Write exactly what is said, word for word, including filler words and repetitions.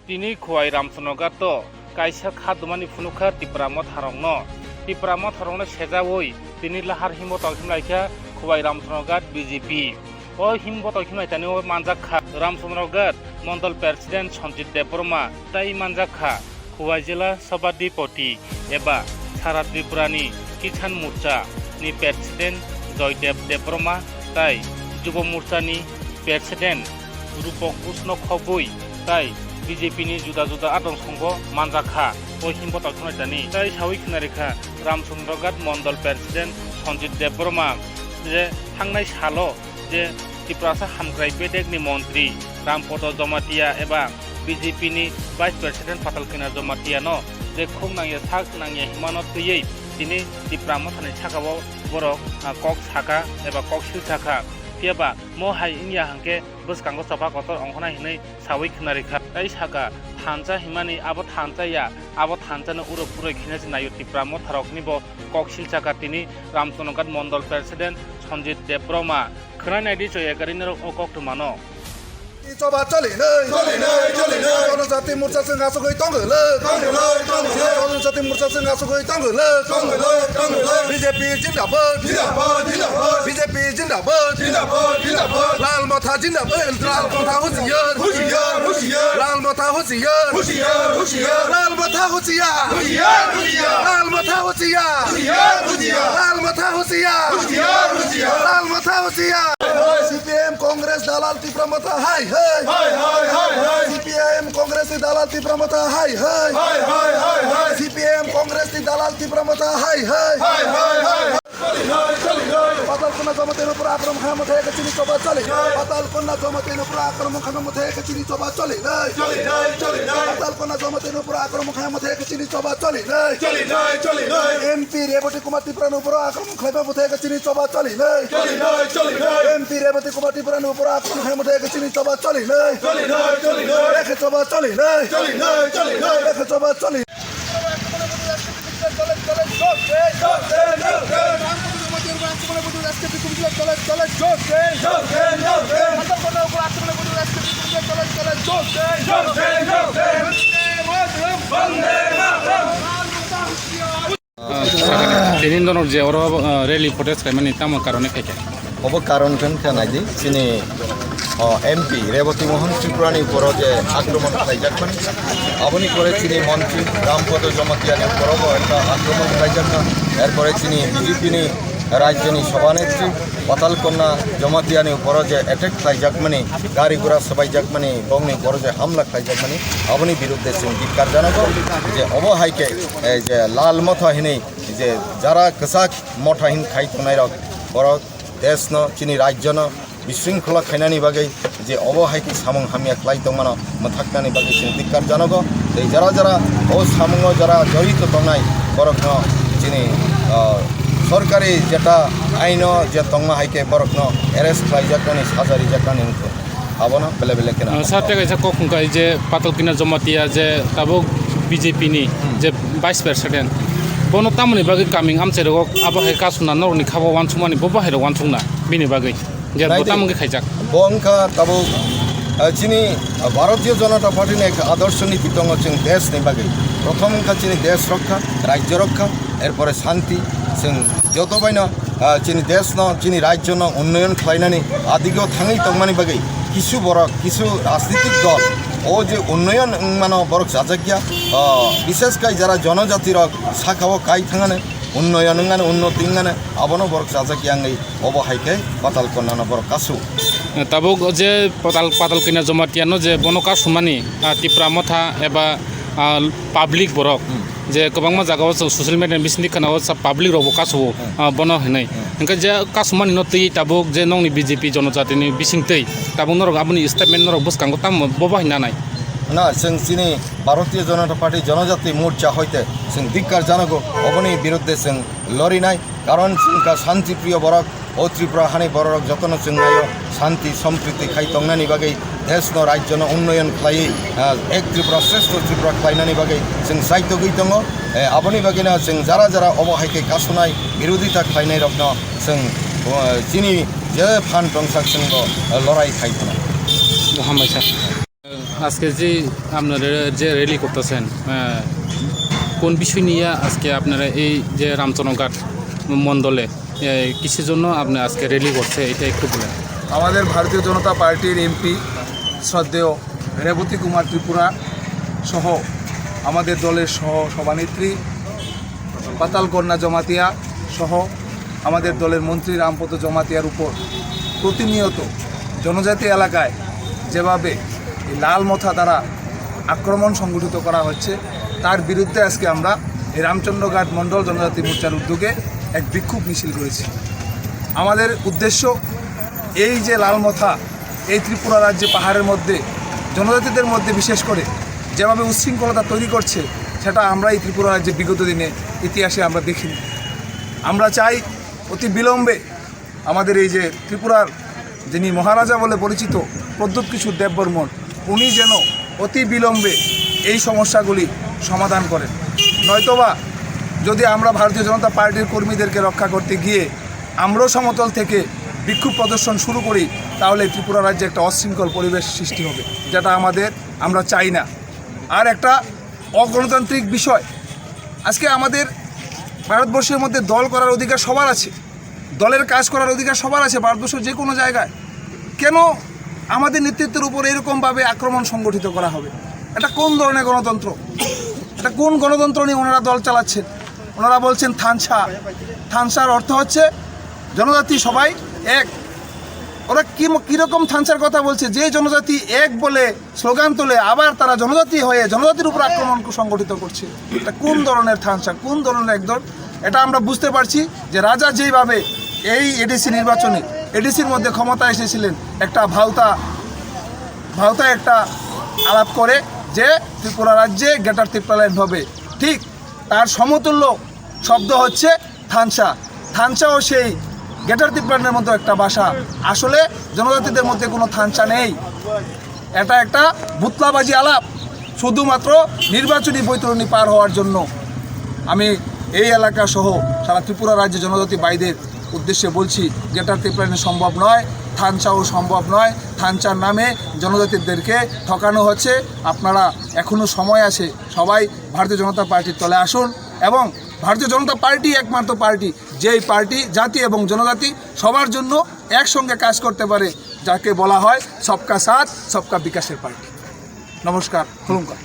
Tini Khowai Ramchandra Ghat o kaisa kha dumani phunukha Tipra Motha rokno. Tipra Motha rokno sejaui tini lahar himbo tongthim laikha Khowai Ramchandra Ghat B J P. O himbo tongthim laitani o manjak kha Ramchandra Ghat Mondol President Sanjit Debbarma, tai manjak kha Khowai Jila Sabhadipoti eba Sara Tripurani Kisan Morcha ni President Joydev Debbarma tai Jubo Morcha ni President Rupak Bush no khobwi tai B J P ni juda juda adong songo manjak kha. O himbo tongthim laitani tai saui khna rikha Ramchandra Ghat Mondol President Sanjit Debbarma je thangnai salo je Tiprasa Hamkrai Bedekni Montri Rampada Jamatia eba B J P ni Vice President Patalkina Jamatia no je khuk nangya sak nangya himano twiwi tini Tipra Mothani sakao borok, ah, kok saka eba kok sil sakha. Phiya ba mo hai wngya hwnkhe bwskango choba kotor ongkhornai hwnwi saui khna rikha. Tai saka thansa himani abo thansa ya, abo thansa no uro puroi khina se naio Tipra Motha rokni bo kok sil saka tini Ramchandra Ghat Mondol President Sanjit Debbarma. Khwnai naidi choi ekari norok o koktwmano. Choba choli nai. Choli nai, choli nai. Jonojati Morcha chwng asugwi tongwi le. Tongwi le, tongwi le. Jonojati Morcha chwng asugwi tongwi le. Tongwi le, tongwi le. B J P jindabad. Jindabad, jindabad. B J P jindabad. Jindabad, jindabad. Lal Motha jindabad. Lal Motha hushiyar. Hushiyar, hushiyar. Lal Motha hushiyar. Hushiyar, hushiyar. Lal Motha hushiyar. Hushiyar, hushiyar. Lal Motha hushiyar. Hushiyar, hushiyar. Lal Motha hushiyar. Hushiyar, hushiyar. Lal Motha hushiyar. C P I M Congress dalal Tipra Motha hai hai. Hai, hai, hai, hai. C P I M Congress ni dalal Tipra Motha hai hai. Hai, hai, hai, hai. C P I M Congress ni dalal Tipra Motha hai hai. Hai, hai, hai, hai. Choli nai, choli nai. Patal Kanya Jamatia ni upor akromon khaima thai khe chini choba choli nai. Patal Kanya Jamatia ni upor akromon khaima thai khe chini choba choli nai. Choli nai, choli nai. Patal Kanya Jamatia ni upor akromon khaima thai khe chini choba choli nai. Choli nai, choli nai. M P Rebati Kumar Tripura ni upor akromon khaima thai khe chini choba choli nai. Choli nai, choli nai. M P Rebati Kumar Tripura ni upor akromon khaima thai khe chini choba choli nai. Choli nai, choli nai. Ekhe choba choli nai. Choli nai, choli nai. Ekhe choba choli. Tini norok je oro, ah, rally protest khaimani tamo karone khaikha? Obo karon khe wngkha naidi, chini, o, M P Rebati Mohan Tripura ni uporo je akromon khlaijakmani, aboni pore chini montri Rampada Jamatia ni uporo bo ekta akromon khlaijakha, er pore chini B J P ni rajya ni sabhanetri Patal Kanya Jamatia ni uporo je attack khlaijakmani, gari gura swbaijakmani, bongni uporo je hamla khlaijakmani, aboni birudde chwng dhikar janago je obo hai khe, eh, je Lal Motha hinwi je jara kwchak motha hin khai tongnai rok, borok desh no, chini rajya no bisringkhola khainani bagwi je obo hai khe samung hamya khlai tongmano mwthaknani bagwi chwng dhikar janago. Tei jara jara o samungo jara jorito tongnai borokno chini, ah, sorkari jeta aino je tongma hai khe borokno arrest khlaijaknani, saja rijaknani wngkha. Abono bele bele kheno. Ah, sir, tei kaisa kok hwnkhai je Patal Kanya Jamatia je tabuk B J P ni Hmm. je Vice President, bono tamoni bagwi kaming amchai rogo abo hai kasuna norokni khabo wansukmani bo bahai rok wansukna bini bagwi je bo Naidi. Tamoni khaijak. Bo wngkha tabuk, ah, chini Bharatiya Janata Party ni ek adorsho niti tongo chwng desh ni bagwi. Prothom wngkha chini desh rokha, rajya rokha, erpore shanti, chwng joto baino, ah, chini desh no, chini rajya no unnoyon khlainani adigw thangwi tongmani bagwi kisu borok, kisu rajnitik dol o je unnoyon wngmano borok chajakya, ah, bishesh kai jara jonojati rok sakao kai thangani, unnoyon wngmani, unnoti wngmani abono borok chajakya wngwi obo hai khe Patal Kanya no borok kasu. Tabuk je Patal, Patal Kanya Jamatia no je bono kasumani, ah, Tipra Motha eba, ah, public borok Hmm. je kwbangma jagao chwng social media ni bisingtwi khwnao sa public rok bo kasu-o, Hmm. ah, bono hinwi. Hmm. Hwnkhe je kasumani no twi tabuk je nokni B J P jonojati ni bisingtwi tabuk norok aboni statement norok bwskango tamo bobo hinna nai? Na, chwng chini Bharatiya Janata Party Janajati Morcha hoite chwng dhikar janago, oboni birudde chwng lorinai, karon chwng kha shanti priyo borok. O Tripura hani bororok jotono chwng naio, shanti sompriti khai tongnani bagwi, desh no, rajyo no unnoyon khlaiwi, ah, ek Tripura shreshtho Tripura khlainani bagwi chwng saitogwi tongo. Eh, aboni bagwino chwng jara jara obo hai khe kasunai, birodita khlainai rokno chwng, oh, chini je phan tongsak chwngbo, eh, lorai khai tongo. Bo hambai sir. আজকে যে আপনারা যে র‍্যালি করতেছেন, আহ, কোন বিষয় নিয়ে আজকে আপনারা এই যে রামচন্দ্রঘাট মণ্ডলে, আহ, কিসের জন্য আপনি আজকে র‍্যালি করছে, এটা একটু বলেন। আমাদের ভারতীয় জনতা পার্টির এমপি শ্রদ্ধেয় রেবতী কুমার ত্রিপুরা সহ আমাদের দলের সহ সভানেত্রী পাতালকন্যা জমাতিয়া সহ আমাদের দলের মন্ত্রী রামপদ জমাতিয়ার উপর প্রতিনিয়ত জনজাতি এলাকায় যেভাবে এই লাল মথা দ্বারা আক্রমণ সংগঠিত করা হচ্ছে, তার বিরুদ্ধে আজকে আমরা এই রামচন্দ্রঘাট মণ্ডল জনজাতি মোর্চার উদ্যোগে এক বিক্ষোভ মিছিল করেছি। আমাদের উদ্দেশ্য, এই যে লাল মথা এই ত্রিপুরা রাজ্যে পাহাড়ের মধ্যে জনজাতিদের মধ্যে বিশেষ করে যেভাবে উচ্ছৃঙ্খলতা তৈরি করছে, সেটা আমরা এই ত্রিপুরা রাজ্যে বিগত দিনে ইতিহাসে আমরা দেখিনি। আমরা চাই অতি বিলম্বে আমাদের এই যে ত্রিপুরার যিনি মহারাজা বলে পরিচিত প্রদ্যুৎ কিশোর দেববর্মন, উনি যেন অতি বিলম্বে এই সমস্যাগুলি সমাধান করেন। নয়তোবা যদি আমরা ভারতীয় জনতা পার্টির কর্মীদেরকে রক্ষা করতে গিয়ে আমরাও সমতল থেকে বিক্ষোভ প্রদর্শন শুরু করি, তাহলে ত্রিপুরা রাজ্যে একটা অশৃঙ্খল পরিবেশ সৃষ্টি হবে, যেটা আমাদের, আমরা চাই না। আর একটা অগণতান্ত্রিক বিষয়, আজকে আমাদের ভারতবর্ষের মধ্যে দল করার অধিকার সবার আছে, দলের কাজ করার অধিকার সবার আছে ভারতবর্ষের যে কোনো জায়গায়। কেন আমাদের নেতৃত্বের উপর এরকমভাবে আক্রমণ সংগঠিত করা হবে? এটা কোন ধরনের গণতন্ত্র? এটা কোন গণতন্ত্র নিয়ে ওনারা দল চালাচ্ছেন? ওনারা বলছেন থানসা। থানসার অর্থ হচ্ছে জনজাতি সবাই এক। ওরা কি ম-, কিরকম থানসার কথা বলছে? যে জনজাতি এক বলে স্লোগান তোলে, আবার তারা জনজাতি হয়ে জনজাতির উপর আক্রমণ সংগঠিত করছে। এটা কোন ধরনের থানসা, কোন ধরনের একদল? এটা আমরা বুঝতে পারছি যে রাজা যেইভাবে এই এডিসি নির্বাচনে এডিসির মধ্যে ক্ষমতা এসেছিলেন, একটা ভাওতা, ভাওতা একটা আলাপ করে যে ত্রিপুরা রাজ্যে গ্রেটার ত্রিপুরাল্যান্ড হবে, ঠিক তার সমতুল্য শব্দ হচ্ছে থানসা। থানসাও সেই গ্রেটার ত্রিপুরাল্যান্ডের মতো একটা ভাষা। আসলে জনজাতিদের মধ্যে কোনো থানসা নেই। এটা একটা বুতলাবাজি আলাপ, শুধুমাত্র নির্বাচনী বৈতরণী পার হওয়ার জন্য। আমি এই এলাকা সহ সারা ত্রিপুরা রাজ্যে জনজাতি ভাইদের উদ্দেশ্যে বলছি, গ্রেটার ত্রিপুরাল্যান্ড সম্ভব নয়, থানসাও সম্ভব নয়। থানসার নামে জনজাতিদেরকে ঠকানো হচ্ছে। আপনারা এখনও সময় আছে, সবাই ভারতীয় জনতা পার্টির তলে আসুন এবং ভারতীয় জনতা পার্টি একমাত্র পার্টি, যেই পার্টি জাতি এবং জনজাতি সবার জন্য একসঙ্গে কাজ করতে পারে, যাকে বলা হয় সবকা সাথ সবকা বিকাশের পার্টি। নমস্কার, খুলুমকার।